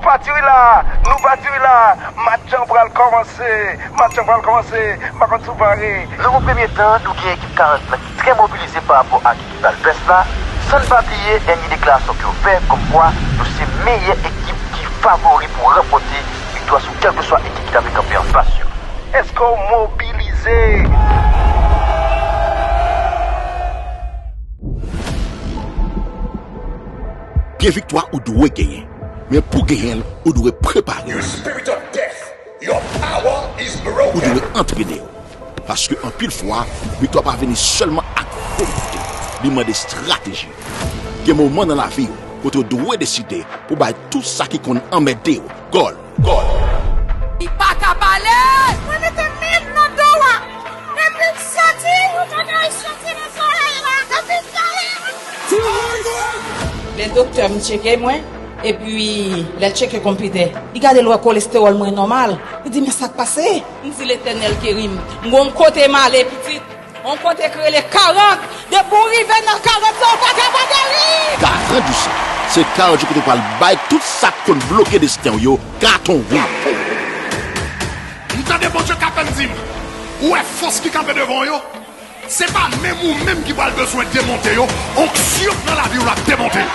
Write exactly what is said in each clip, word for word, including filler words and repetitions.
Pati wi la, nou pati wi la. Match lan pral kòmanse. Match lan pral kòmanse. M pa konn si w pare. Nan yon premye tan, nou gen ekip karant lan ki trè mobilize pa rapò ak ekip Alvès la, san n pa bliye dènye deklarasyon ke yo fè kòmkwa yo se meyè ekip ki favori pou ranpòte viktwa sou kèlkeswa ekip ki ta vle kanpe anfas yo. Èske w mobilize? Gen viktwa ou dwe genyen, men pou genyen l, ou dwe prepare w. Ou dwe antrene w. Paske anpil fwa, viktwa pa vini sèlman ak volonte, li mande estrateji. Gen moman nan lavi w kote w dwe deside pou bay tout sa ki konn anmède w. Gòl, gòl. Li pa ka pale! Mwen mete men m nan do a. Depi m soti, ou tande l soti nan zòrèy la. Depi m pale, lè doktè m tcheke mwen, epi lè l tcheke konpitè, li gade l wè kolestewòl mwen nòmal. Li di, "Men sa k pase?" M di, "Letènèl keri m. M gon kote m ale, pitit. On kote k rele karant. Depi w rive nan karant sa, ou pa ka pa geri." Karant jou sa, se karant jou kote w pral bay tout sa k konn bloke desten w yo katon wout. M tande Bondye k ap di m, ou wè fòs ki kanpe devan w yo? Se pa menm ou menm ki pral bezwen demonte yo, onksyon k nan lavi w la ap demonte yo.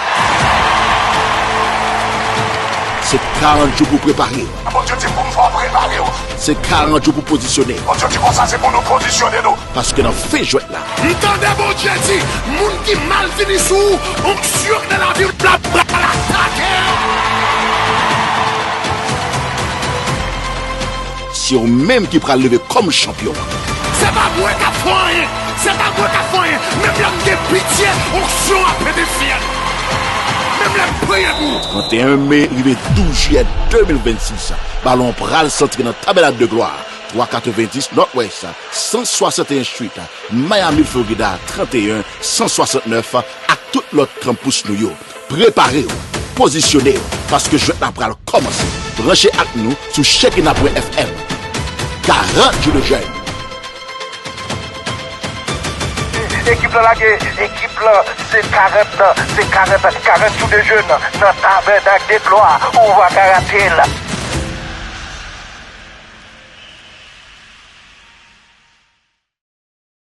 Se karant jou pou prepare w. Bondye di pou m fè w prepare w. Se karant jou pou pozisyone w. Bondye di konsa se pou nou pozisyone nou. Paske nan fen jwèt la, m tande Bondye di, moun ki mal fini sou ou, onksyon k nan lavi w la pral atake yo. Se ou menm ki pral leve kòm chanpyon an. Se pa mwen k ap fè anyen. Se pa mwen k ap fè anyen. Menm lè m gen pitye, onksyon an pete syèl. Menm lè m priye pou ou. Trannteyen me rive douz jiyè de mil vennsis, balon an pral santre nan Tabernacle de Gloire, twa katrevendis Northwest san swasanteyen Street, Miami, Florida, trannteyen san swasannnèf, ak tout lòt kanpous nou yo. Prepare w, pozisyone w, paske jwèt la pral kòmanse. Branche ak nou sou Shekinah pwen F M. Karant jou de jèn. Ekip lan lage, ekip lan se karant nan, se karant, karant jou de jèn nan Tabernacle de Gloire. Ou pa ka rate l.